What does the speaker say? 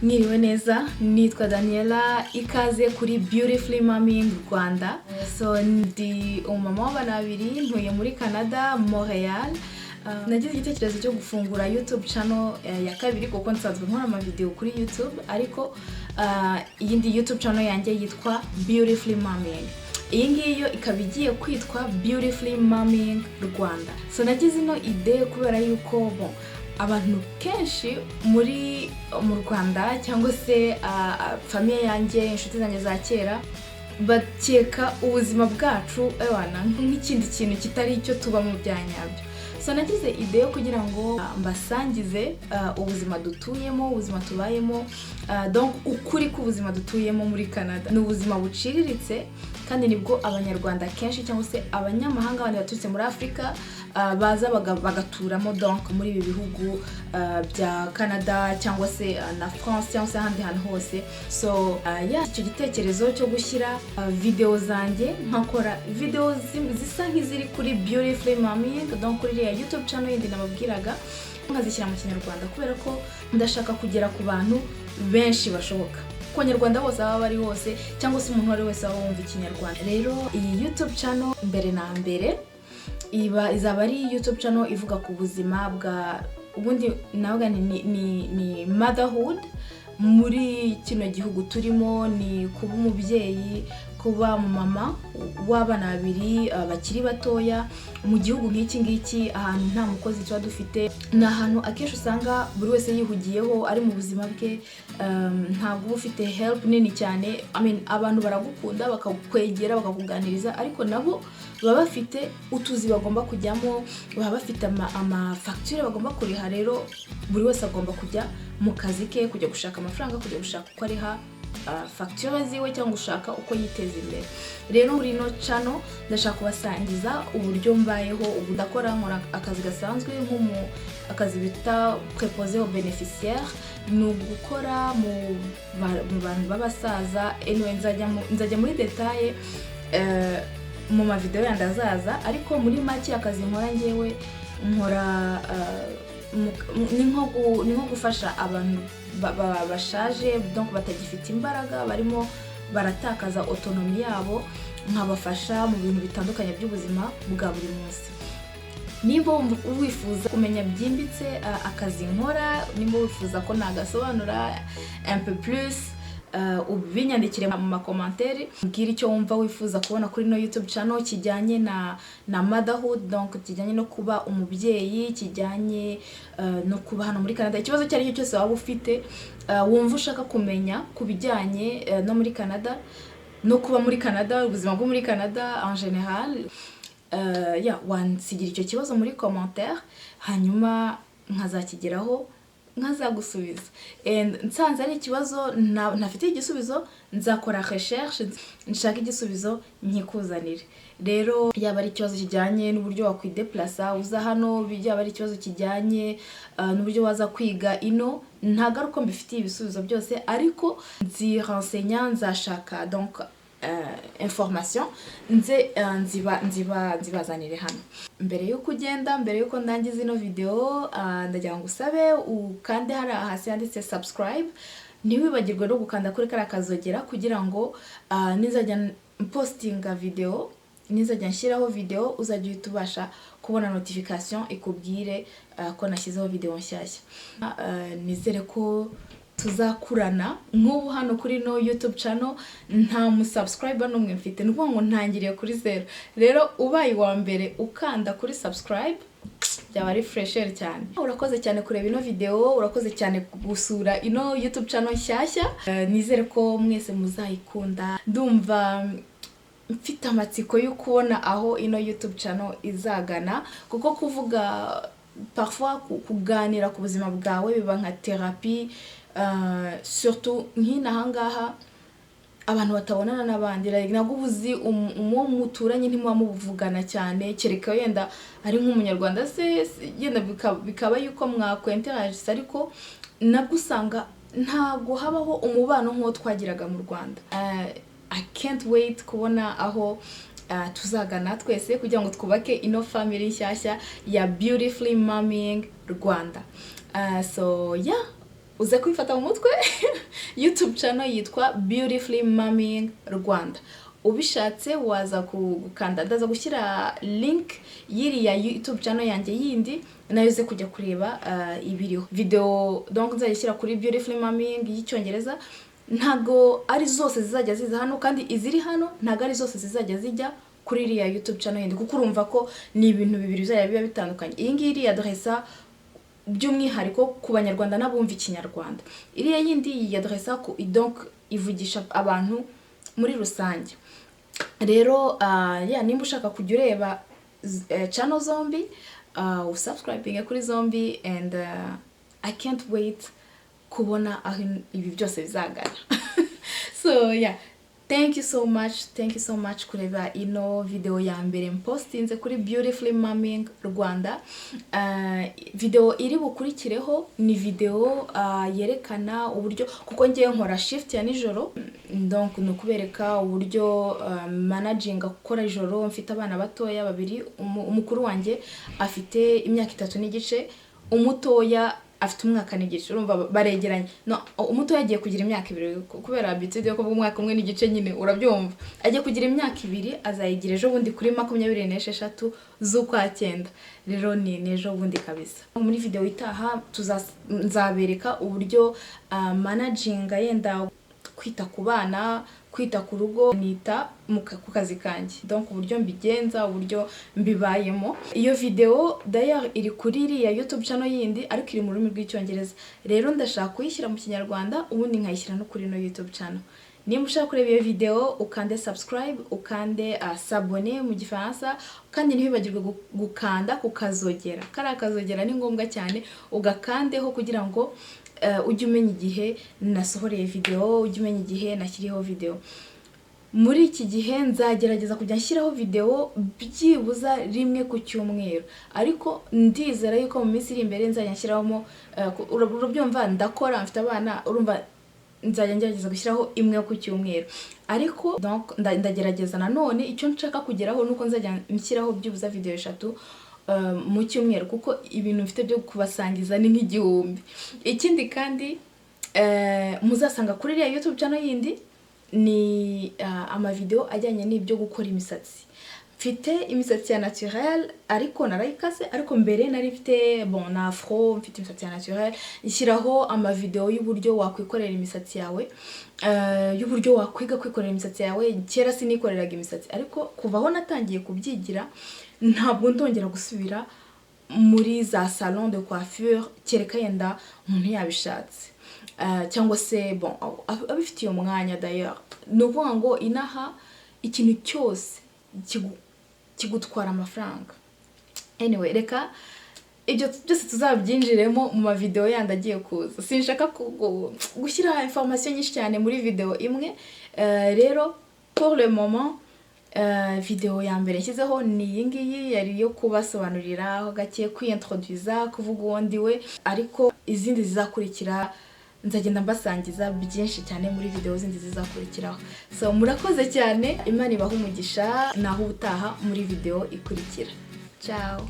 Mwiriwe neza, nitwa Daniela. Ikaze kuri Beautifully Moming Rwanda. So ndi umumama w'abana babiri, ntuye muri Canada, Montreal. Nagize igitekerezo cyo gufungura YouTube channel ya kabiri, kuko nsanzwe nkora amavideo kuri YouTube, ariko iyindi YouTube channel yanjye yitwa Beautifully Moming. Iyi ngiyi yo ikaba igiye kwitwa Beautifully Moming Rwanda. So nagize ino idée kubera yuko, bon, abantu kenshi mu Rwanda cyangwa se famille yanjye, inshuti zanjye za kera, bakeka ubuzima bwacu, ewana, nk'ikindi kintu kitari icyo tubamo bya nyabyo. So nagize idée yo kugira ngo mbasangize ubuzima dutuyemo, ubuzima tubayemo, donc ukuri k'ubuzima dutuyemo muri Canada. Ni ubuzima buciriritse, kandi nibwo Abanyarwanda kenshi cyangwa se abanyamahanga, abandi baturutse muri Afurika, baza bagaturamo, donc muri ibi bihugu bya Canada cyangwa se na France cyangwa se ahandi hantu hose. So yeah, icyo gitekerezo cyo gushyira video zanjye, nkakora video zisa nk'iziri kuri Beautifully Moming, donc kuri iriya YouTube channel yindi nababwiraga, nkazishyira mu Kinyarwanda, kubera ko ndashaka kugera ku bantu benshi bashoboka, ku Banyarwanda bose baba bari hose, cyangwa se umuntu uwo ari we wese waba wumva Ikinyarwanda. Rero iyi YouTube channel, mbere na mbere, iba izaba ari YouTube channel ivuga ku buzima bwa, ubundi navuga ni motherhood muri kino gihugu turimo, ni kuba umubyeyi, kuba umumama w'abana babiri bakiri batoya mu gihugu nk'iki ngiki, ahantu nta mukozi tuba dufite. Ni ahantu akenshi usanga buri wese yihugiyeho, ari mu buzima bwe. Ntabwo uba ufite help nini cyane. I mean, abantu baragukunda, bakakwegera, bakakuganiriza, ariko nabo baba bafite utuzi bagomba kujyamo, baba bafite amafagitire bagomba kuriha. Rero buri wese agomba kujya mu kazi ke, kujya gushaka amafaranga, kujya gushaka uko ariha fagitire ziwe cyangwa gushaka uko yiteza imbere. Rero muri ino channel ndashaka kubasangiza uburyo mbayeho ubu. Ndakora, nkora akazi gasanzwe, nk'umu akazi bita préposé aux bénéficiaires, ni ugukora mu bantu b'abasaza. Anyway, nzajya muri détails mu mavideo yandi azaza, ariko muri make akazi nkora ngewe, nkora ni nko gufasha abantu bashaje, donc batagifite imbaraga, barimo baratakaza autonomie yabo, nkabafasha mu bintu bitandukanye by'ubuzima bwa buri munsi. Nimba wumva wifuza kumenya byimbitse akazi nkora, nimba wifuza ko nagasobanura un peu plus, ubinyandikire mu macommentaires, mbwira icyo wumva wifuza kubona kuri no YouTube channel kijyanye na motherhood, donc kijyanye no kuba umubyeyi, kijyanye no kuba hano muri Canada. Ikibazo icyo ari cyo cyose waba ufite, wumva ushaka kumenya ku bijyanye no muri Canada, no kuba muri Canada, ubuzima bwo muri Canada en général, yeah, wansigira icyo kibazo muri commentaire, hanyuma nkazakigeraho, nkazagusubiza. And nsanze ari ikibazo ntafitiye igisubizo, nzakora recherche, nshaka igisubizo, nkikuzanire. Rero yaba ari ikibazo kijyanye n'uburyo wakwideplasa uza hano, yaba ari ikibazo kijyanye n'uburyo waza kwiga ino, ntabwo ari uko mbifitiye ibisubizo byose, ariko nzirensenya, nzashaka donc information, nze nzibazanire hano. Mbere y'uko ugenda, mbere y'uko ndangiza ino video, ndagira ngo usabe ukande hariya hasi handitse subscribe. Ntiwibagirwe no gukanda kuri kariya kazogera, kugira ngo nizajya postinga video, nizajya nshyiraho video, uzajya uhita ubasha kubona notification ikubwire ko nashyizeho video nshyashya. Nizere ko tuzakurana. Nk'ubu hano kuri no YouTube channel nta musubscriber n'umwe mfite, ni ukuvuga ngo ntangiriye kuri zero. Rero ubaye uwa mbere ukanda kuri subscribe, byaba ari fresh cyane. Urakoze cyane kureba ino video, urakoze cyane gusura ino YouTube channel nshyashya. Nizere ko mwese muzayikunda. Ndumva mfite amatsiko yo kubona aho ino YouTube channel izagana, kuko kuvuga parfois, kuganira ku buzima bwawe biba nka thérapie, surtout nk'ino ahangaha abantu batabonana n'abandi. Like, ntabwo uba uzi uwo muturanye, ntimuba muvugana cyane, kereka wenda ari nk'Umunyarwanda se, yenda bikaba yuko mwakwenteragisa, ariko nabwo usanga ntabwo habaho umubano nk'uwo twagiraga mu Rwanda. I can't wait kubona aho tuzagana twese kugira ngo twubake ino family nshyashya ya Beautifully Moming Rwanda. So yeah. Uze kwifata mu mutwe, YouTube channel yitwa Beautifully Mommying Rwanda. Ubishatse waza gukanda, ndaza gushyira link y'iriya YouTube channel yanjye yindi, nayo uze kujya kureba ibiriho video. Donc nzayishyira kuri Beautifully Mommying y'Icyongereza. Ntago ari zose zizajya ziza hano, kandi iziri hano ntago ari zose zizajya zijya kuri iriya YouTube channel yindi, kuko urumva ko ni ibintu bibiri bizajya biba bitandukanye. Iyi ngiyi iriya adressa by'umwihariko ku Banyarwanda n'abumva Ikinyarwanda, iriya yindi yiyadressa ku, donc ivugisha abantu muri rusange. Rero ya nimba ushaka kujya ureba channel zombi, usubscribinge kuri zombi, and I can't wait kubona aho ibi byose bizagana. So yeah, thank you so much, thank you so much kureba ino video ya mbere mpostinze kuri Beautifully Mommying Rwanda. Video iri bukurikireho ni video yerekana uburyo, kuko ngiye nkora shift ya nijoro, donc ni ukubereka uburyo managinga gukora ijoro mfite abana batoya babiri. Umukuru wanjye afite imyaka 3 n'igice, umutoya afite umwaka n'igice. Urumva baregeranye. No, umutoya agiye kugira imyaka 2, kubera habitude yo kuvuga umwaka umwe n'igice nyine, urabyumva. Agiye kugira imyaka 2, azayigira ejo bundi kuri 26 z'ukwa cyenda. Rero ni ejo bundi kabisa. Muri video itaha nzabereka uburyo managinga yenda kwita ku bana, kwita ku rugo, nita ku kazi kanjye, donc uburyo mbigenza, uburyo mbibayemo. Iyo video d'ailleurs iri kuri iriya YouTube channel yindi, ariko iri mu rurimi rw'Icyongereza. Rero ndashaka kuyishyira mu Kinyarwanda, ubundi nkayishyira no kuri ino YouTube channel. Nimba ushaka kureba iyo video, ukande subscribe, ukande s'abonner mu Gifaransa, kandi ntiwibagirwe gukanda ku kazogera. Kariya kazogera ni ngombwa cyane, ugakandeho kugira ngo ujye umenya igihe nasohoreye video, ujye umenya igihe nashyiriyeho video. Muri iki gihe nzagerageza kujya nshyiraho video byibuza rimwe ku cyumweru, ariko ndizera yuko mu minsi iri imbere nzajya nshyiramo urabyumva, ndakora, mfite abana, urumva nzajya ngerageza gushyiraho imwe ku cyumweru. Ariko donc ndagerageza nanone, icyo nshaka kugeraho nuko nzajya nshyiraho byibuza video eshatu mu cyumweru, kuko ibintu mfite byo kubasangiza ni nk'igihumbi. Ikindi kandi muzasanga kuri iriya YouTube channel yindi ni amavideo ajyanye n'ibyo gukora imisatsi. Mfite imisatsi ya naturel, ariko narayikase, ariko mbere nari mfite, bon, na afro, mfite imisatsi ya naturel. Ishyiraho amavideo y'uburyo wakwikorera imisatsi yawe, y'uburyo wakwiga kwikorera imisatsi yawe. Kera sinikoreraga imisatsi, ariko kuva aho natangiye kubyigira ntabwo ndongera gusubira muri za salon de coiffure, kereka yenda umuntu yabishatse, cyangwa se, bon, abifitiye umwanya. D'ailleurs ni ukuvuga ngo inaha ikintu cyose kigutwara amafaranga. Anyway, reka ibyo byose tuzabyinjiremo mu mavideo yandi agiye kuza. Sinshaka gushyira information nyinshi cyane muri video imwe. Rero pour le moment, video ya mbere nshyizeho ni iyi ngiyi, yari iyo kubasobanurira aho gake, kwiyintroduza, kuvuga uwo ndiwe, ariko izindi zizakurikira nzagenda mbasangiza byinshi cyane muri video zindi zizakurikiraho. So murakoze cyane, Imana ibahe umugisha, naho ubutaha muri video ikurikira. Ciao.